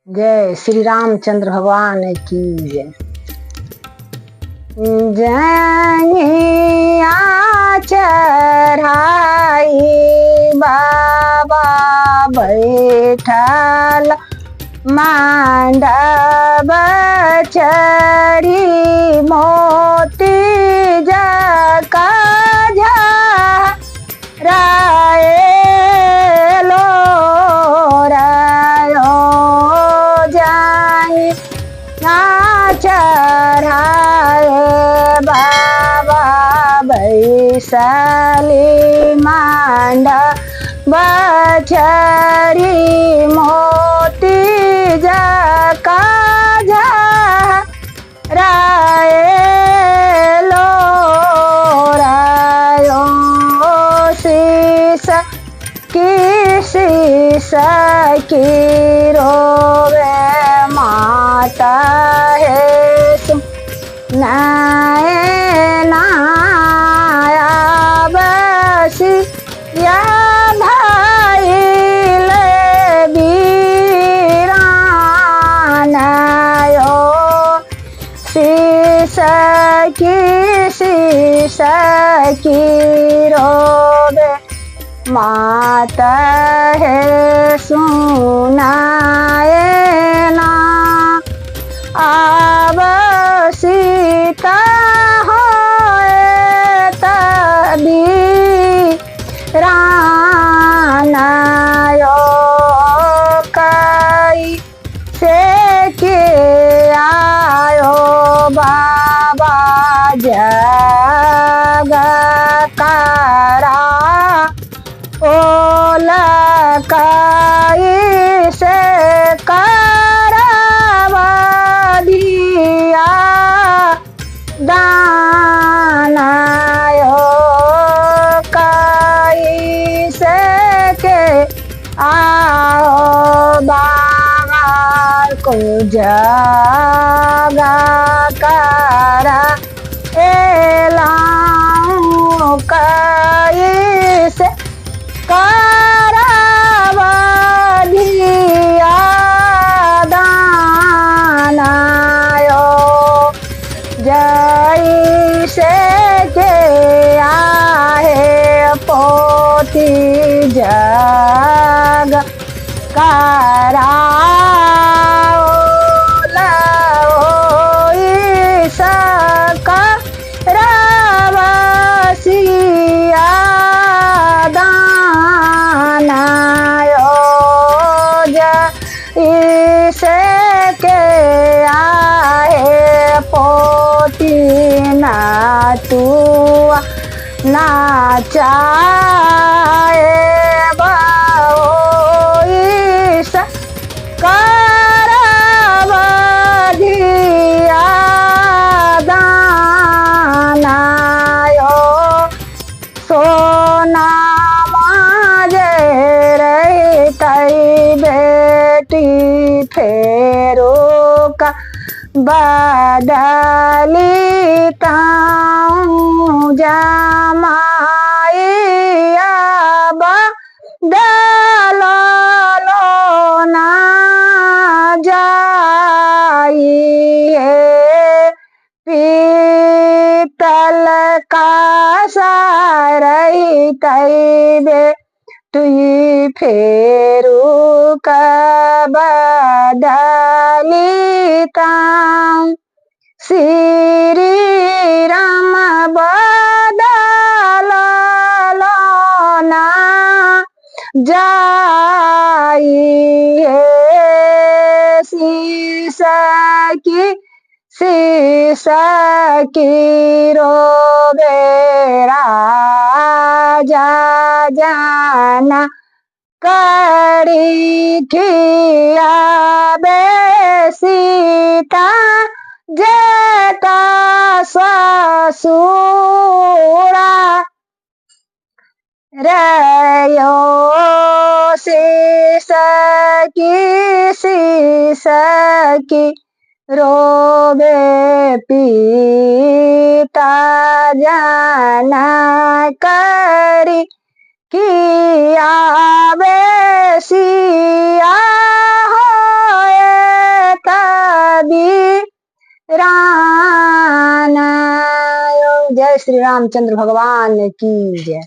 जय श्री रामचंद्र भगवान की जय। जनिया चढ़ाई बाबा बैठल मांडव चढ़ी मोती जका राय लो रायो जानी ना चढ़ाए बाबा बैसाली मांडा बचरी मोती जका झा राय लो रायो शीस की शीस की रोवे माता है नैना बसी या भाई ले बीरानायो शीस की शीस की रोवे माता है सुनाए ना आब सीता होए तभी रानायो कई से के आयो बाबा जग करा ओला कई से करवा दिया दानायो कई से के आओ बाबा को जगा करा एलाऊं कई से करवा दिया दानायो जैसे के आहे पोती जग कराओ लाओ सका रावसिया दानायो जैसे के आहे पोती ना तू नाचाए बाओ करवा दिया दानायो सोना माजे रही बेटी फेरो का बदली ताऊं जमाई बदलो ना जाई है पीतल का सारई तैबे तुई फेरू का बदली ताऊं श्री राम बदल ना जाई हे शीस की रोबे राजा जाना करी खिया सीता जेता ससुरा रयो शीस की रोबे पीता जाना करी किया बेसिया होए बीरान। जय श्री रामचंद्र भगवान की जय।